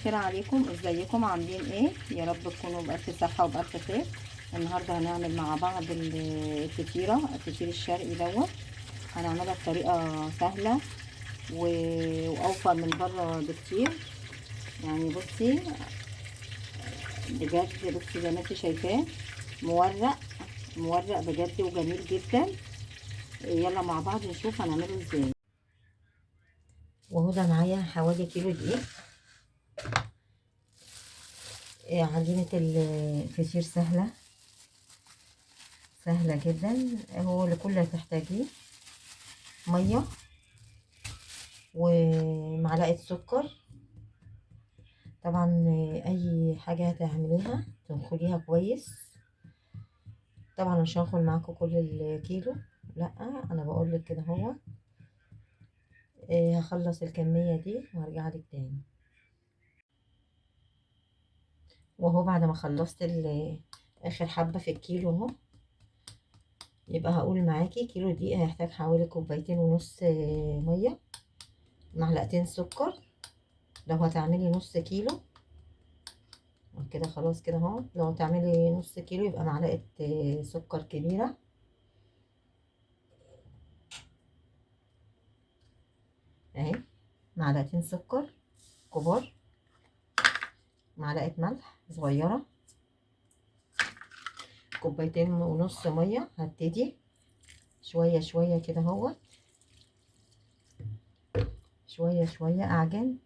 الخير عليكم. ازيكم؟ عاملين ايه؟ يا رب تكونوا بالف صحة وبالف خير. النهارده هنعمل مع بعض الفطيره، الفطير الشرقي دوت. هنعملها بطريقة سهلة واوفر من بره بكتير. يعني بصي بجد، بصي زي ما انت شايفاه مورق مورق بجد وجميل جدا. يلا مع بعض نشوف هنعمله ازاي. وهو ده معايا حوالي كيلو دقيق. عجينة الفطير سهلة سهلة جدا. هو لكل اللي هتحتاجيه مية ومعلقة سكر. طبعا اي حاجة هتعمليها تنخليها كويس. طبعا مش هنخل معاكم كل الكيلو، لا انا بقولك كده. هو هخلص الكمية دي وهرجع لك تاني. وهو بعد ما خلصت اخر حبة في الكيلو اهو، يبقى هقول معاكي كيلو دقيق هيحتاج حوالي 2.5 كوباية مية، معلقتين سكر. لو هتعملي نص كيلو كده خلاص كده اهو، لو هتعملي نص كيلو يبقى معلقة سكر كبيرة. اهي معلقتين سكر كبار، معلقة ملح صغيرة، 2.5 كوباية مية. هبتدي شوية شوية كده اهوت، شوية شوية اعجن.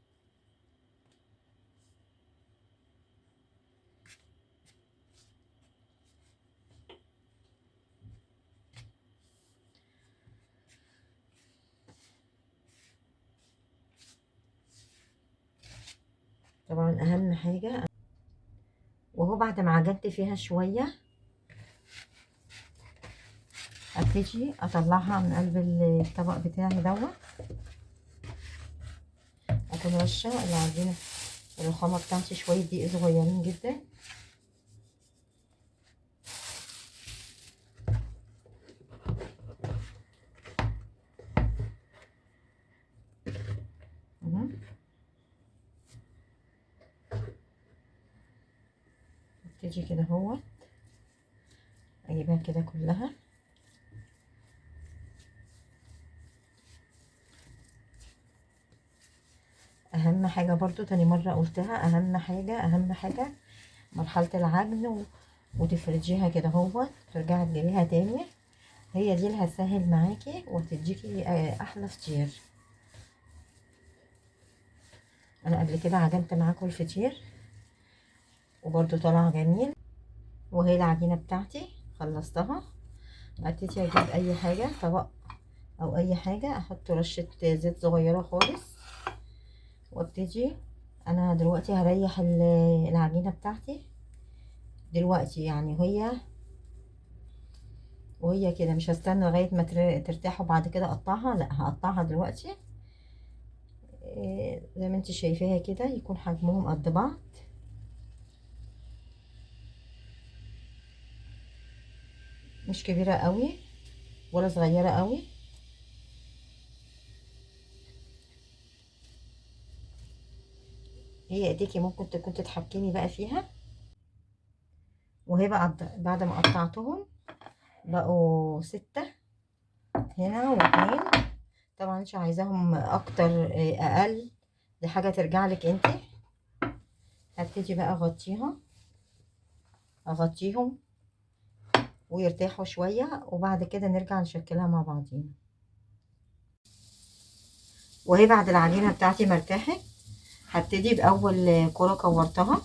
طبعا اهم حاجة. وهو بعد ما عجنت فيها شوية ابتدي اطلعها من قلب الطبق بتاعي دوت. اكون رشه العجينة الرخامه بتاعتي شوية دقيق صغيرين جدا. ابتدي كده اهوت اجيبها كده كلها. اهم حاجة برضو تاني مرة قلتها، اهم حاجة اهم حاجة مرحلة العجن وتفرجيها كده اهوت، ترجعي تجيبيها تاني. هي دي اللي هتسهل معاكي وهتديكي احلى فطير. انا قبل كده عجنت معاكم الفطير وبرضو طلع جميل. وهي العجينة بتاعتي خلصتها. ابتدي اجيب اي حاجة، طبق او اي حاجة، احط رشه زيت صغيرة خالص وابتدي. انا دلوقتي هريح العجينة بتاعتي دلوقتي، يعني وهي كده مش هستنى لغاية ما ترتاح وبعد كده اقطعها، لا هقطعها دلوقتي. زي ما انت شايفاها كده يكون حجمهم قد بعض. مش كبيرة قوي ولا صغيرة قوي. هي ايديكي ممكن تكون تتحكمي بقى فيها. وهي بقى بعد ما قطعتهم بقوا 6 هنا و2. طبعا مش عايزاهم اكتر اقل، دي حاجة ترجع لك انت. هبتدي بقى اغطيهم ويرتاحوا شوية، وبعد كده نرجع نشكلها مع بعضينا. وهي بعد العجينة بتاعتي ما ارتاحت هبتدي بأول كرة كورتها.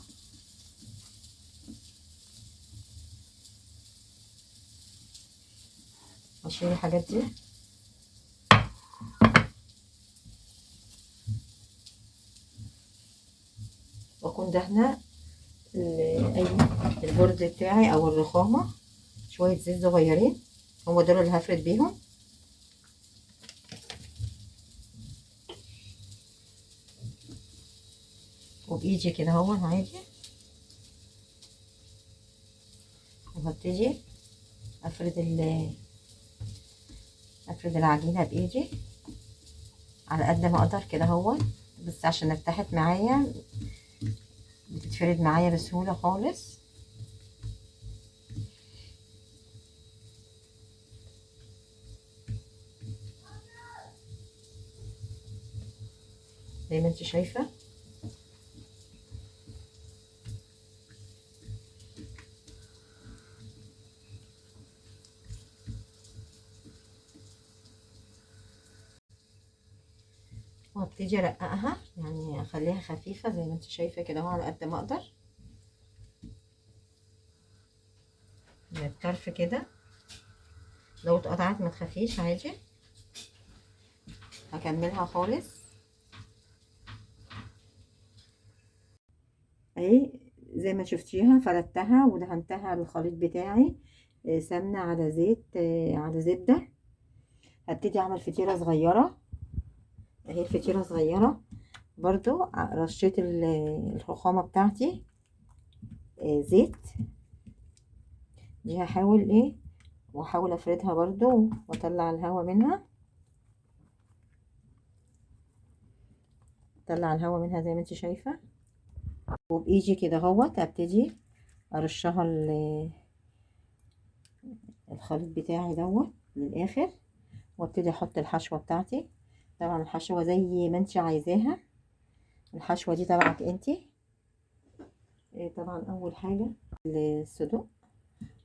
اشيل الحاجات دي. واكون دهنة البورد بتاعي او الرخامة شوية زيت صغيرين، هم دول اللي هفرد بيهم. وبايدي كده اهو عادي. وهبتدي افرد العجينة بايدي على قد ما اقدر كده اهو، بس عشان ارتاحت معايا بتتفرد معايا بسهولة خالص. زي ما انت شايفة. وابتدي ارققها، يعني اخليها خفيفة زي ما انت شايفة كده اهو على قد ما اقدر، من الطرف كده. لو اتقطعت ما تخافيش عادي، هكملها خالص اهي. زي ما شفتيها فردتها ودهنتها الخليط بتاعي سمنة على زيت على زبدة. هبتدي اعمل فطيرة صغيرة اهي، الفطيرة صغيرة برضو. رشيت الرخامة بتاعتي زيت دي، هحاول ايه واحاول افردها برضو واطلع الهوا منها، اطلع الهوا منها زي ما انت شايفة. وبايدي كده اهوت ابتدي ارشها الخليط بتاعي دوت للاخر، وابتدي احط الحشوة بتاعتي. طبعا الحشوة زي ما انت عايزاها، الحشوة دي تبعك انت. طبعا اول حاجة الصدوق،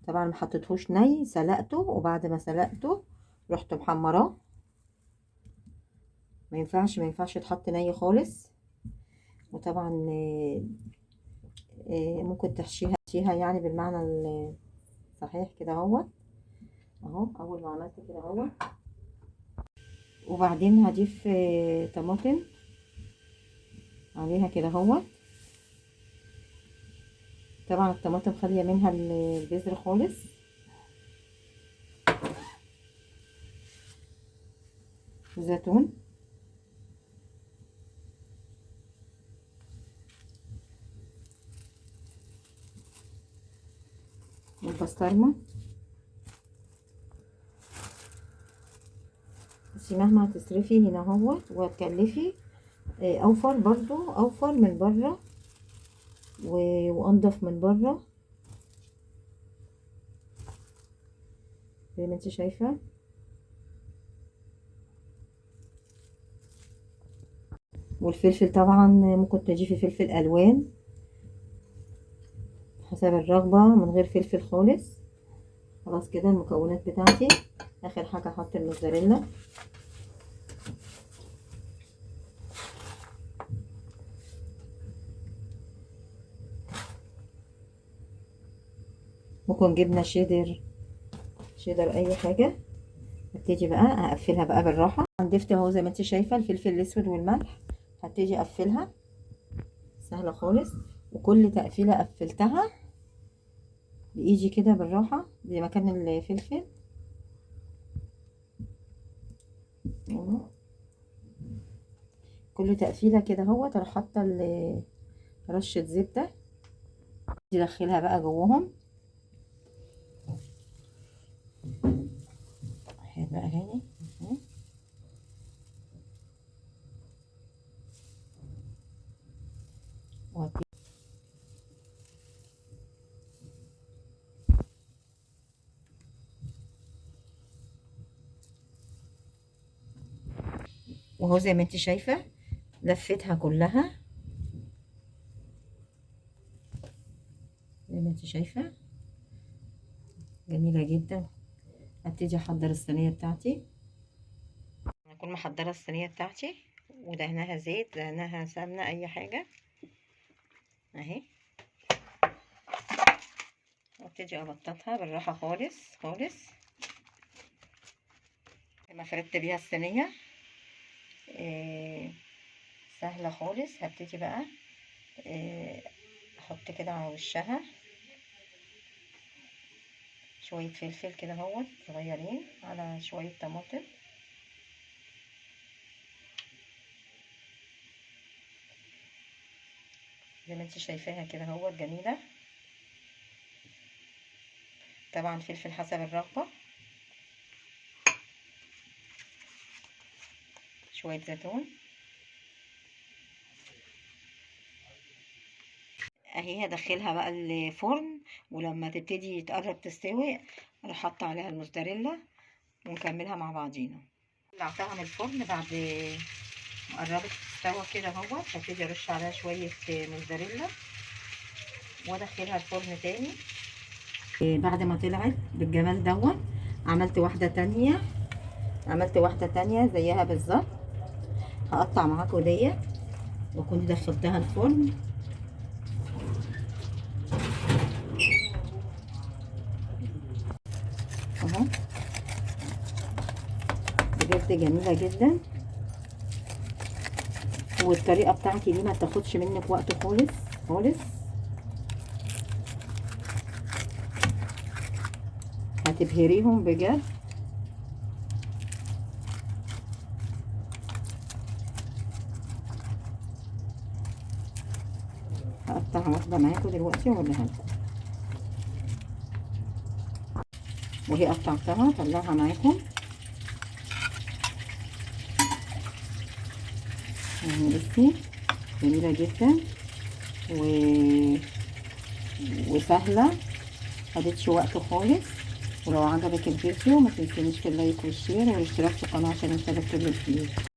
طبعا ما حطيتهوش ني، سلقته، وبعد ما سلقته رحت محمراه. ما ينفعش يتحط ني خالص. وطبعا ممكن تحشيها يعني بالمعنى الصحيح كده اهوت اهو. اول ما عملت كده اهوت، وبعدين هضيف طماطم عليها كده اهوت. طبعا الطماطم خالية منها البذر خالص. زيتون، والبسطرمه. بس مهما هتصرفي هنا اهوت وهتكلفي، اوفر برضو، اوفر من بره وانضف من بره زي ما انت شايفه. والفلفل طبعا ممكن تضيفي فلفل الوان حسب الرغبة، من غير فلفل خالص. خلاص كده المكونات بتاعتي. اخر حاجة احط الموتزاريلا. ممكن جبنه شيدر، شيدر اي حاجة. هبتدي بقى اقفلها بقى بالراحة. ضفت اهو زي ما انت شايفه الفلفل الاسود والملح. هبتدي اقفلها سهلة خالص، وكل تقفيله قفلتها بايدي كده بالراحة زي مكان الفلفل. كل تقفيله كده اهوت اروح حاطه رشه زبدة، ادخلها بقى جواهم. بقى هاني وهو زي ما انت شايفه لفتها كلها زي ما انت شايفه، جميلة جدا. هبتدي احضر الصينية بتاعتي. اكون محضرة الصينية بتاعتي ودهنها زيت، دهنها سمنه، اي حاجة اهي. وابتدي ابططها بالراحة خالص خالص لما فردت بيها الصينية. سهلة خالص. هبتدي بقى احط كده على وشها شوية فلفل كده اهوت صغيرين، على شوية طماطم، زي ما انت شايفاها كده اهوت جميلة. طبعا فلفل حسب الرغبة، شوية زيتون. اهي هدخلها بقى الفرن، ولما تبتدي تقرب تستوي اروح حاطه عليها الموزاريلا ونكملها مع بعضينا. طلعتها من الفرن بعد ما قربت تستوى كده اهوت، هبتدي ارش عليها شوية موزاريلا وادخلها الفرن تاني. بعد ما طلعت بالجمال دوت عملت واحدة تانية، عملت واحدة تانية زيها بالظبط. هقطع معاكم ديت وكنت دخلتها الفرن. اهو بجد جميلة جدا، والطريقة بتاعتي دي ما تاخدش منك وقت خالص خالص، هتبهريهم بجد. هقطع واحدة معاكم دلوقتي واوريها لكم، وهي قطعتها طلعها معاكم. يعني بصي جميلة جدا وسهلة، مخدتش وقت خالص. ولو عجبك الفيديو ما تنسينيش في ال like وال share والاشتراك في القناة عشان يوصلك كل جديد.